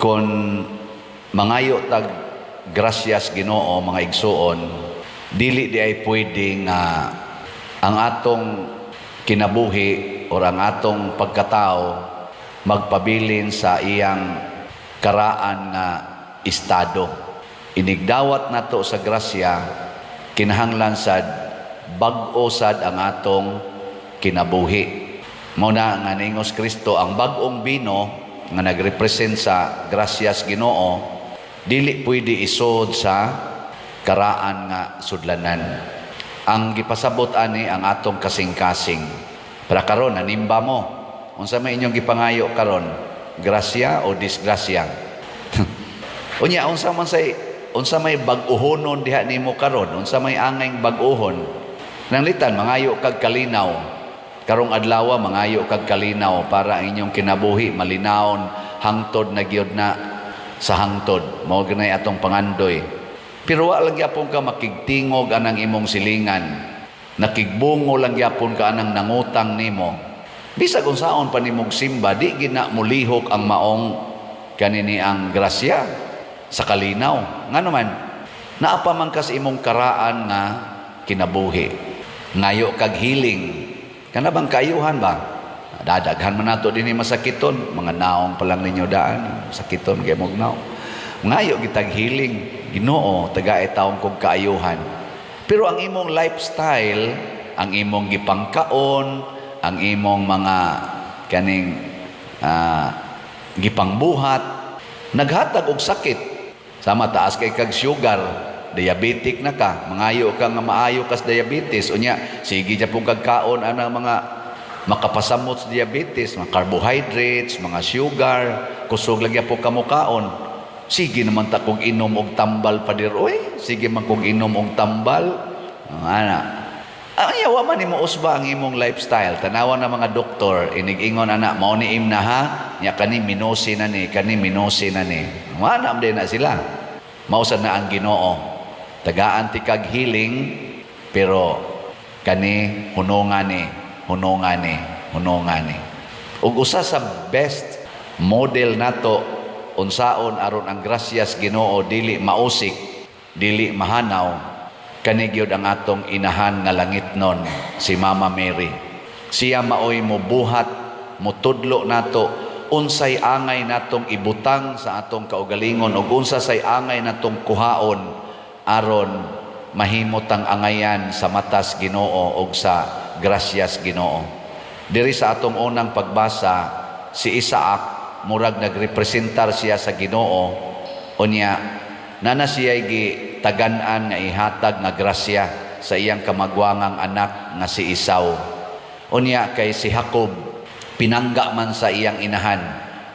Kung mangayo tag grasyas Ginoo, mga igsuon, dili di ay pwede nga ang atong kinabuhi or ang atong pagkatao magpabilin sa iyang karaan nga estado. Inigdawat nato sa grasya, kinahanglan sad bag-o sad ang atong kinabuhi. Mao na nga niingon si Kristo, ang bag-ong bino nga nagrepresent sa grasyas Ginoo dili pwede isod sa karaan nga sudlanan. Ang gipasabot ani ang atong kasing-kasing. Para karon nanimba mo. Unsa may inyong gipangayo karon? Grasya o disgrasya? Unya, unsa man say unsa may bag-uhonon diha nimo karon? Unsa may angay bag-uhon? Nanglitan mangayo kag kalinaw. Karong adlaw mangayo kag kalinaw para ang inyong kinabuhi malinawon hangtod na gyud na sa hangtod. Mao ganay atong pangandoy. Pero wa lang gyapon ka makigtingog anang imong silingan. Nakigbungo lang gyapon ka anang nangutang nimo. Bisag unsaon pa nimog simba, di gina mulihok ang maong kanini ang grasya sa kalinaw. Ngano man, naa pa man kas imong karaan nga kinabuhi. Ngayo kag healing. Kana bang kaayuhan ba? Dadaghan man nato dinhi masakiton, mga naong pa lang ninyo daan, sakiton kay mog naong. Ngayo gitag healing, Ginoo, tagae taong kog kaayuhan. Pero ang imong lifestyle, ang imong gipangkaon, ang imong mga kaning gipangbuhat, naghatag og sakit. Sama taas kay kag sugar, diabetic na ka, mangayo ka nga maayo kas diabetes, unya sige gyapon kag kaon anang mga makapasamot sa diabetes, mga carbohydrates, mga sugar, kusog lang gyapon ka mokaon. Sige naman ta kog inom og tambal, pader oy, sige man kog inom og tambal. Ana. Ay, wa man nimo usba ang imong lifestyle. Tanawa na mga doktor, inig-ingon ana, mao ni imna ha, nya kani minusi na ni, kani minusi na ni. Wala din na sila. Mao sad na ang Ginoo. Tagaan ti kag healing, pero kani hunungan ni, hunungan ni, hunungan ni. Ug usa sa best model nato unsaon aron ang grasyas Ginoo dili mausik, dili mahanaw, kani gyud ang atong inahan nga langitnon, si Mama Mary. Siya maoy mobuhat, motudlo nato unsay angay natong ibutang sa atong kaugalingon ug unsa say angay natong kuhaon aron mahimo tang angayan sa matas Ginoo ug sa grasyas Ginoo. Diri sa atong unang pagbasa, si Isaac murag nagrepresentar siya sa Ginoo, unya nana siya gi tagan-an nga ihatag nga grasya sa iyang kamagwangang anak nga si Esau. Unya kay si Jacob pinangga man sa iyang inahan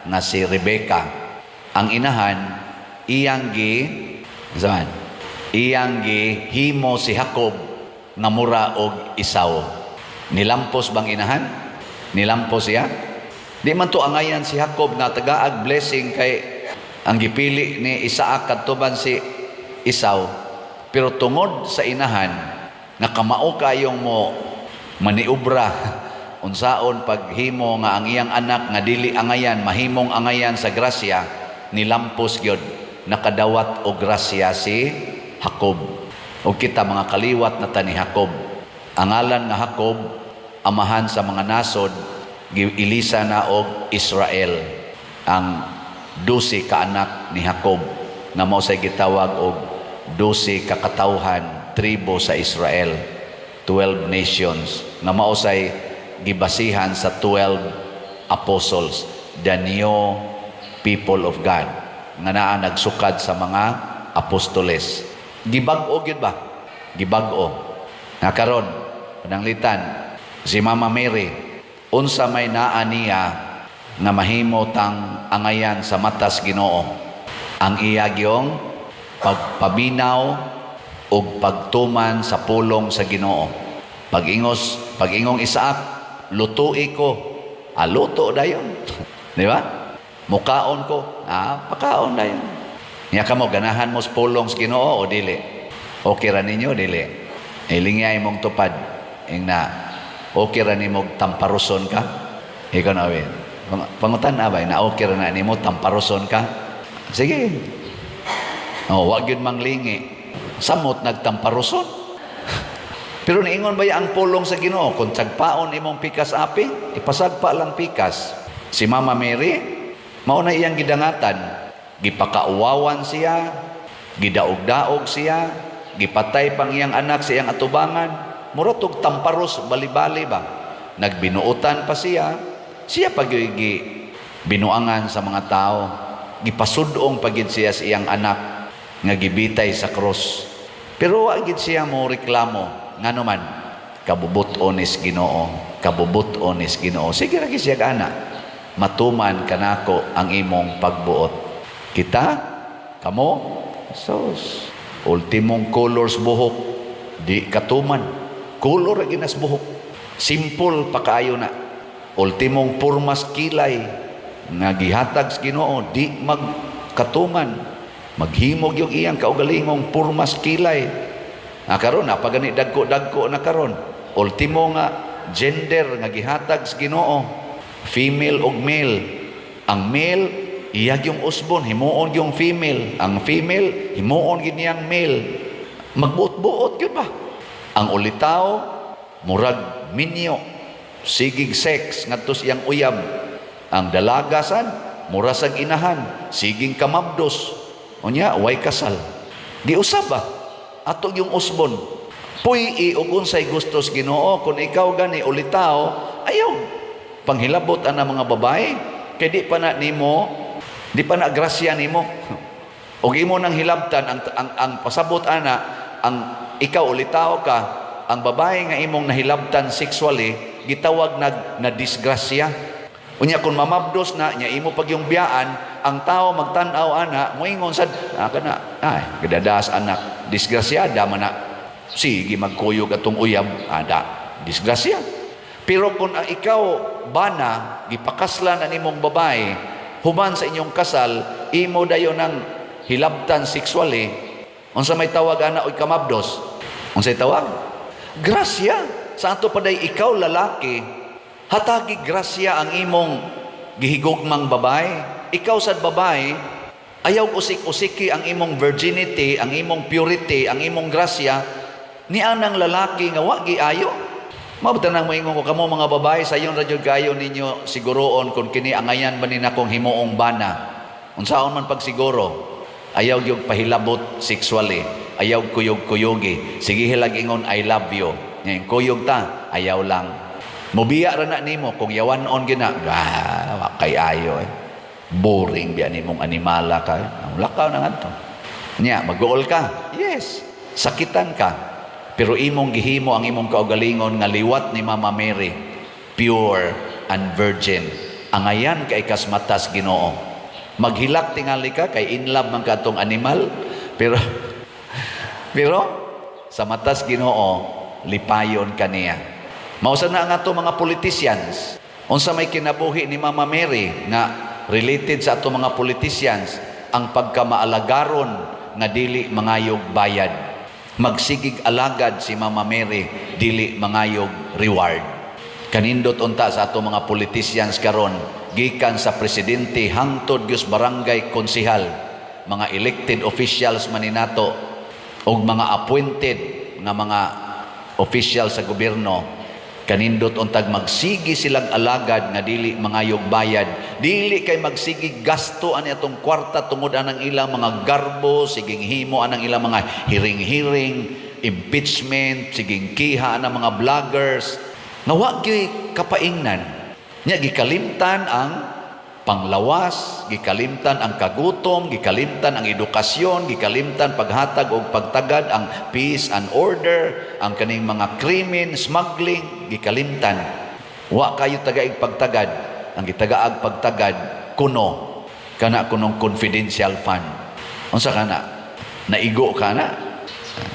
nga si Rebecca. Ang inahan iyang gi saan? Iyang gi himo si Jacob nga mura og Esau. Nilampos bang inahan? Nilampos siya? Di man to angayan si Jacob nga tagaag blessing kay ang gipili ni Isaac kadtuban si Esau. Pero tungod sa inahan nga kamao kayong mo maniubra unsaon paghimo nga ang iyang anak nga dili angayan mahimong angayan sa grasya, nilampos gyud, nakadawat og grasya si Jacob. Og kita mga kaliwat na ta ni Jacob. Ang ngalan nga Jacob, amahan sa mga nasod, giilisa na og Israel. Ang 12 ka anak ni Jacob nga mao say gitawag og 12 ka katawhan, tribo sa Israel, 12 nations nga mao say gibasihan sa 12 apostles, the new people of God nga naa nagsukad sa mga apostoles. Gibag-o gyud ba? Gibag-o. Nga karon pananglitan si Mama Mary, unsa may naa niya nga mahimo tang angayan sa matas Ginoo? Ang iya gyong pagpaminaw ug pagtuman sa pulong sa Ginoo. Pag-ingos, pag-ingong Isaac, "Lutui ko." Ah, luto dayon. Di ba? "Mukaon ko." Ah, pakaon dayon. Nya kamo, ganahan mo sa pulong sa Ginoo o dili? Okay ra ninyo, dili? Ilingay mong tupad. Ing na, okay ra nimo tamparuson ka? Ikaw na, win. Pangutan na ba, na okay ra na nimo tamparuson ka? Sige. Oh, wa gyud manglingi. Samot nagtamparuson. Pero niingon ba ang pulong sa Ginoo, kung sagpaon imong pikas aping, ipasagpa lang pikas. Si Mama Mary, mao na iyang gidangatan. Gipakauwawan siya, gidaog-daog siya, gipatay pang iyang anak sa iyang atubangan. Mura tog tamparos bali-bali ba? Nagbinuotan pa siya. Siya pag binuangan sa mga tao. Gipasudong pagid siya sa iyang anak nga gibitay sa krus. Pero wa gid siya mo reklamo. Ngano man, kabubut-on is Ginoo, kabubut-on is Ginoo. Sige ra siya ana. Matuman kanako ang imong pagbuot. Kita, kamo, sos, ultimong colors buhok, di katuman. Color ra ginas buhok. Simple pa kaayo na. Ultimong purmas kilay nga gihatag sa Ginoo, di magkatuman. Maghimog yung iyang kaugalingong purmas kilay. Ah, karon napagani dagko-dagko na karon. Ultimo nga gender nga gihatag sa Ginoo, female ug male. Ang male iya yung usbon, himuon yung female. Ang female himuon gid niyang male. Magbuot-buot gyud ba? Ang ulitaw murag minyo, sigig sex ngadto sa iyang uyab. Ang dalagasan mura sag inahan, siging kamabdos. Unya way kasal. Giusab ba? Ato yung usbon. Puy-i og unsay gustos Ginoo. Kung ikaw gani ulitaw, ayaw panghilabot ana mga babae kay di pa na nimo, di pa na grasya nimo. Og imo nang hilabtan ang pasabot ana, ang ikaw ulitaw ka, ang babae nga imong nahilabtan sexually gitawag nag na disgrasya. Unya kung mamabdos na nya imo pag yung biyaan, ang tao magtan-aw ana moingon sad ah, kana ay gadadas anak, disgrasyada man na, sige magkuyog atong uyab ada, disgrasya. Pero kung ang ikaw bana gipakaslan ang imong babae, human sa inyong kasal imo dayon ang hilabtan sexually, unsa may tawag ana oy kamabdos? Unsay tawag? Grasya. Sa ato paday ikaw lalaki, hatagi grasya ang imong gihigugmang babae. Ikaw sad babae, ayaw usik-usiki ang imong virginity, ang imong purity, ang imong grasya ni anang lalaki nga wa giayo. Mao nang moingon ko kamo mga babae, sayon ra jud kayo ninyo siguroon kung kini angayan ba ni nakong himuong bana. Unsaon man pagsiguro, ayaw gyud pahilabot sexually, ayaw kuyog-kuyogi. Sige hilag ingon I love you. Ngayon kuyog ta, ayaw lang. Mubiya ra na nimo kung yawan-on gina, ah, kay ayo eh. Boring biya nimong animala ka. Lakaw na ngadto. Nya, mag-uol ka. Yes, sakitan ka. Pero imong gihimo ang imong kaugalingon nga liwat ni Mama Mary, pure and virgin. Angayan kay kas matas Ginoo. Maghilak tingali ka kay in love man ka atong animal, pero pero sa matas Ginoo lipayon kaniya. Mausa na ang ato mga politicians. Unsa may kinabuhi ni Mama Mary nga related sa ato mga politicians, ang pagkamaalagaron nga dili mangayog bayad. Magsigig alagad si Mama Mary, dili mangayog reward. Kanindot unta sa ato mga politicians karon, gikan sa presidente hangtod gyud barangay konsehal, mga elected officials maninato og mga appointed nga mga official sa gobyerno, kanindot untag magsigi silang alagad nga dili mangayog bayad, dili kay magsigi gasto ani atong kwarta tungod anang ilang mga garbo, siging himo anang ilang mga hiring-hiring, impeachment, siging kiha anang mga vloggers nga wa gyud kapaingnan. Nya gikalimtan ang panglawas, gikalimtan ang kagutom, gikalimtan ang edukasyon, gikalimtan paghatag og pagtagad ang peace and order, ang kaning mga krimen, smuggling, gikalimtan. Wa kayo tagaig pagtagad, ang gitagaag pagtagad kuno kana kunong confidential fund. Unsa kana? Naigo ka na?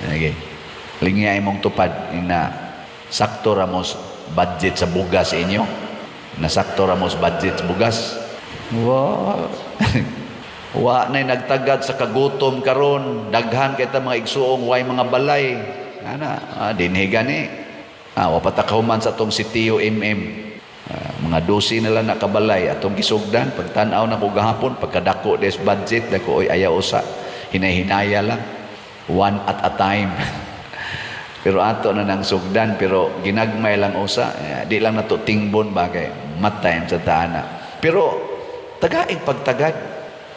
Okay. Lingya imong tupad na sakto ra mo budget sa bugas inyo. Nasakto ra mo budget sa bugas. Wa. Wa na'y nagtagad sa kagutom karon, daghan kay ta mga igsuong way mga balay. Ana, dinhi gani. Ah, wa pa ta kahuman sa atong si Tio MM. Mga 12 na lang nakabalay atong gisugdan. Pagtanaw na ko gahapon, pagkadako des budget dako, oy, ayaw usa, hinay-hinaya lang, one at a time. Pero ato na nang sugdan, pero ginagmay lang usa. Eh, di lang nato tingbon ba kay matime sa taana. Pero tagaing pagtagad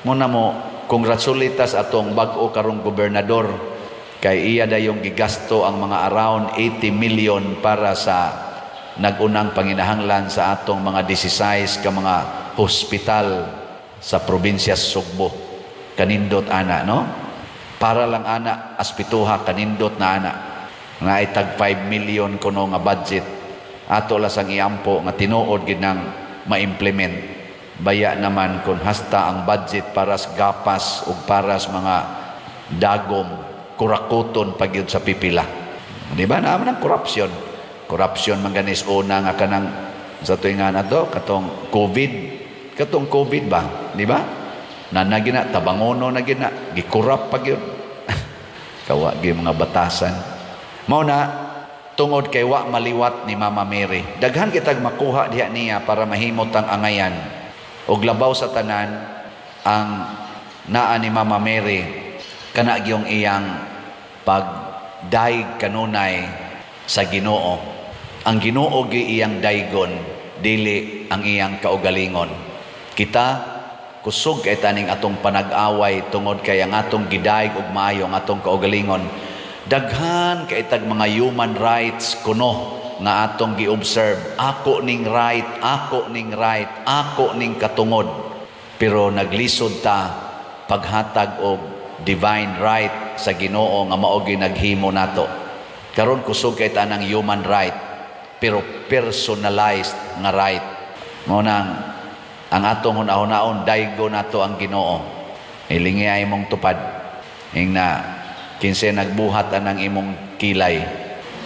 mo na mo. Congratulations atong bag-o karong gobernador kay iya dayong gigasto ang mga around 80 million para sa nagunang panginahanglan sa atong mga 16 ka mga hospital sa probinsya Sugbo. Kanindot ana, no? Para lang ana aspituha, kanindot na ana nga ay tag 5 million kuno nga budget. Ato la sang iampo nga tinuod gid nang ma-implement. Baya naman kung hasta ang budget para sa gapas ug para sa mga dagom, kurakuton pa gyud sa pipila, di ba? Naa man ang corruption. Corruption man ganis una nga kanang sa tuig nga nato katong COVID ba, di ba? Na gina tabangono na gina gikurap pa gyud. Kawa gyud mga batasan. Mao na tungod kay wa maliwat ni Mama Mary, daghan kitag makuha diha niya para mahimot ang angayan. Ug labaw sa tanan, ang naa ni Mama Mary kana gyung iyang pagdayeg kanunay sa Ginoo. Ang Ginoo gi iyang daygon, dili ang iyang kaugalingon. Kita kusog kay taning atong panag-away tungod kay ang atong gidayeg og maayo ang atong kaugalingon. Daghan kay tag mga human rights kuno nga atong gi-observe. Ako ning right, ako ning right, ako ning katungod. Pero naglisod ta paghatag og divine right sa Ginoo nga mao gyud naghimo nato. Karon kusog kay tanang human right, pero personalized nga right. Mao nang ang atong hunahunahon, daygo nato ang Ginoo. Ilingi ay imong tupad. Ingna kinsa nagbuhat anang imong kilay.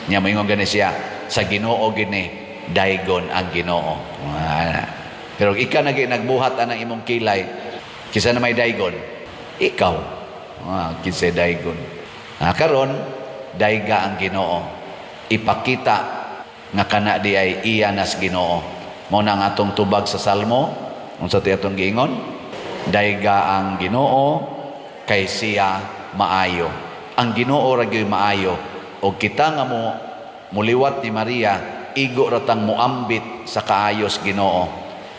Nya moingon gani siya, sa Ginoo gini daygon ang Ginoo. Ah. Pero ikaw nagi nagbuhat anang imong kilay, kinsa na may daygon? Ikaw. Ah, kinsa daygon? Ah, karon dayga ang Ginoo. Ipakita nga kana di ay iya nas Ginoo. Mao na ang atong tubag sa Salmo, unsa ti atong giingon? Dayga ang Ginoo kay siya maayo. Ang Ginoo ra gyud maayo. Og kita nga mo muliwat ni Maria, igo ra tang muambit sa kaayos Ginoo.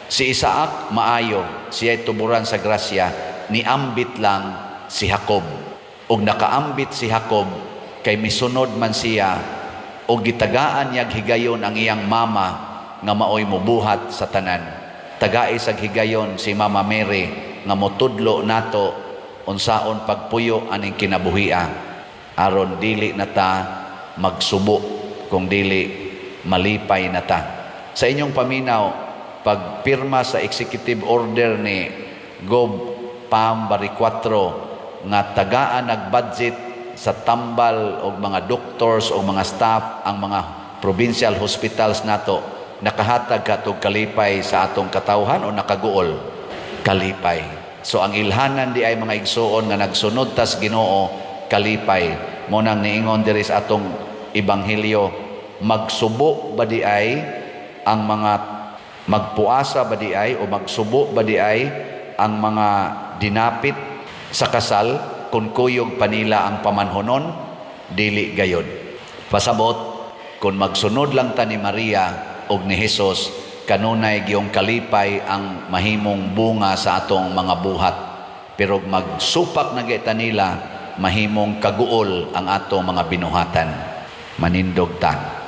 Si Isaac maayo, siya tuburan sa grasya, niambit lang si Jacob. Og nakaambit si Jacob kay misunod man siya og gitagaan niyag higayon ang iyang mama nga maoy mubuhat sa tanan. Tagai sag higayon si Mama Mary nga motudlo nato unsaon pagpuyo aning kinabuhia aron dili na ta magsubo, kung dili malipay na ta. Sa inyong paminaw, pagpirma sa executive order ni Gov Pam Baricuatro nga tagaan nag-budget sa tambal og mga doctors o mga staff ang mga provincial hospitals nato, nakahatag ka og kalipay sa atong katawhan o nakaguol? Kalipay. So ang ilhanan di ay, mga igsuon nga nagsunod tas Ginoo, kalipay. Mo nang niingon diri sa atong ebanghelyo, magsubo ba di ay ang mga magpuasa ba di ay o magsubo ba di ay ang mga dinapit sa kasal kung kuyog pa nila ang pamanhonon? Dili gayod. Pasabot, kung magsunod lang ta ni Maria og ni Jesus, kanunay giyong kalipay ang mahimong bunga sa atong mga buhat. Pero magsupak na gyud ta nila, mahimong kaguol ang atong mga binuhatan. Manindog ta.